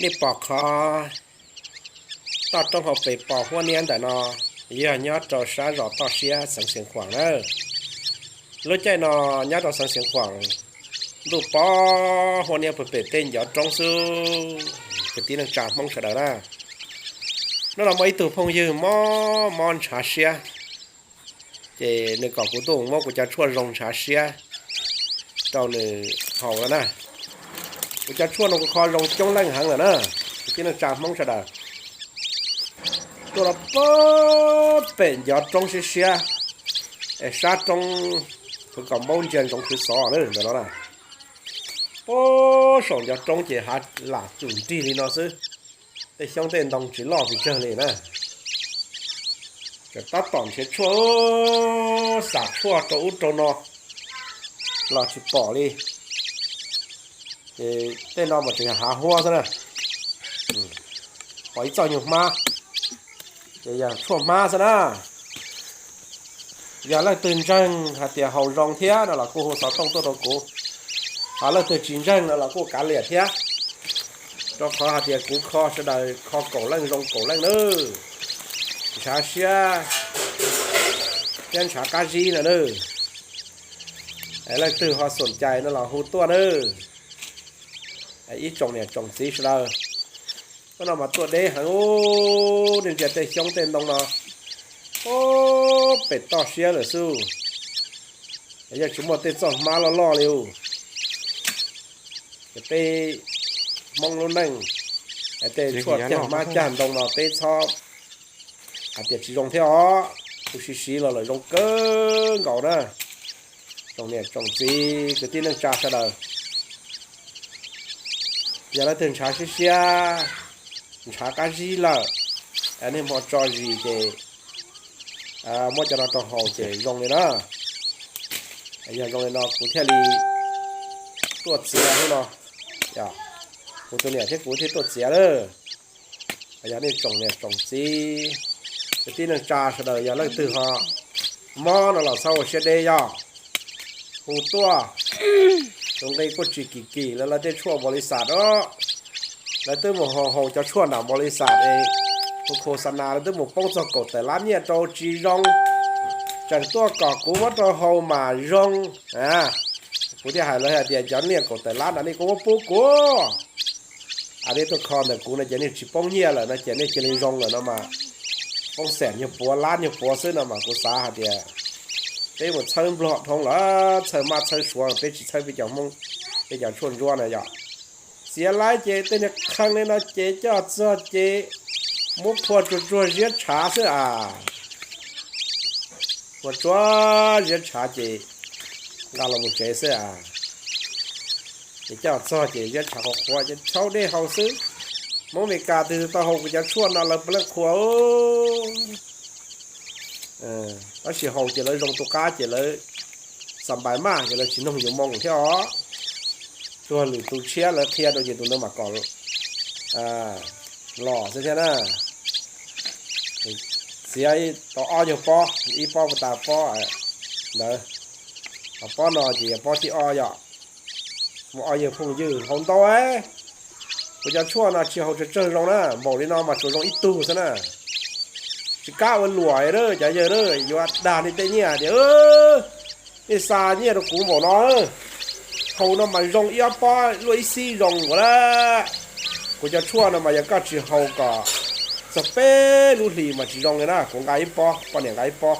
Nej pom qhov toj roob hauv pes pos huab niab ntawm no yog nyob rau sab zos toj siab xeev Xeev Khuam na. Lub caij no nyob rau xeev Xeev Khuam, ntuj pob huab niab puag pem tej ncov roob xwb. Kwv tij neej tsa Hmoob sawv daws na, hnub no muaj ib tug phooj ywg mob mob ntshav siab, ces nws kom kuv tuaj muab kuv cov tshuaj zoo ntshav siab rau nws haus no na. Kuv cov tshuaj no kuv kho zoo coob leej heev lawm na. Kwv tij neej tsa Hmoob sawv daws, tuaj rau puag pem ncov roob siab siab es sab roob, kuv kom npaub ntsia ntsoov khwv xov ntawm no na. Puag saum ncov roob ces hav lam cum nrig li no xwb, tej xyoob tej ntoo tsis loj pes tsawg li na. Ces tab tom nrhiav tshuaj, xam tshuaj rau ub rau no los tsis pom li. Ces tej no mas tseem yog hav huab xwb na. Pom ib txoj nyuag hmab, ces yog tshuaj hmab xwb na. Yog leej twg ntseeg hais tias haus zoo thiab no los kuj hu xov tooj tuaj rau kuv, ho leej twg tsis ntseeg no los kuj kav liam thiab, rau qhov hais tias kuv kho sawv daws kho kaum leej zoo kaum leej nawb. Ntshav siab thiab ntshav qab zib no nawb. Leej twg ho xom cais no los hu tuaj nawb. Ib tsoom niam tsoom txiv sawv daws, hnub no mas tuaj deb heev, nej ntsia tej xyoob tej ntoo no, pem toj siab lawm xwb. Yog tsis muaj tej txoj hmab loj loj li, ces peb Hmoob lub neej, tej tshuaj cag hmab cag ntoo no peb txhob hais tias tsis zoo thiab os. Kuv siv siv los lawm zoo kawg nkaus na. Tsoom niam tsoom txiv kwv tij neej tsa sawv daws, yog leej twg ntshav siab siab, ntshav qab zib lawm, niaj hmo tso zis ces muab cov no rau haus ces zoo li na. Yog zoo li no kuv thiaj li tuaj txiav hnub no, kuv tus niam thiab kuv thiaj tuaj txiav lawm. Yog nej tsoom niam tsoom txiv kwv tij neej tsa sawv daws, yog leej twg ho mob no los txhob ua siab deb yog, hu tuaj. Tus nqi kuj tsis kim kim lawv, lawv tej tshuaj npaum li xas os. Lawv twb mus haus haus cov tshuaj nram npaum li xas es, hu khos xas nas lawv twb mus poob txog kaum tawm lab nyiaj rau tsis zoo, tseem tuaj kom kuv muab rau haus mas zoo. Kuv thiaj hais lawv hais tias cov nyiaj kaum tawm lab ntawd nej kuj muab pub kuv, nej tuaj kho ntawm kuv no ces nej tsis poob nyiaj lawm no ces nej cia li zoo lawm no mas, poob xees nyuag puav lab nyuag puav xwb no mas kuv xav hais tias peb mus txhawb nplog dhau lawm, txhawb mab txhawb suav, peb tsis txhawb peb cov Hmoob, peb cov tshuaj ntsuab na yom. Txiav laib ces tej niag qhee li no ces coj txog ces muab phua tsuag tsuag ziab tshav xwb as. Phua tsuag ziab tshav ces nqa los mus tsev xwb as. Ces coj txog ces ziab tshav qhuav qhuav ces rhaub dej haus xwb. Hmoob Amelikas twg tau haus kuv cov tshuaj no lawv puav leej qhuas. Tab sis haus ces lawv zoo tu qab ces lawv xa npais maj ces lawv tsis noog yus moo thiab os. Tsuag lwm tus tshiab lawv qhia rau ces tus ntawd mam kom los xwb thiab na. Txiav tau ob nyuag pob, ib pob puag ta pob ntawd, ho pob no ces yog pob thib ob yom. Muaj ob yawg phooj ywg haus ntau, kuv cov tshuaj no tsis haus tsawg tsawg zoo na, npaum li no mas tsuas zoo ib tug xwb na. Tsis kam ua luam na cov yawg na, yuav dag nej tej nyiaj tias nej xa nyiaj rau kuv npaum no, haus no mas zoo ib ob pob luaj ib xib zoo nkaus lawm. Kuv cov tshuaj no mas yog koj tsis haus kom txog peb lub hlis mas tsis zoo li na, kuv nqa ib pob, poj niam nqa ib pob.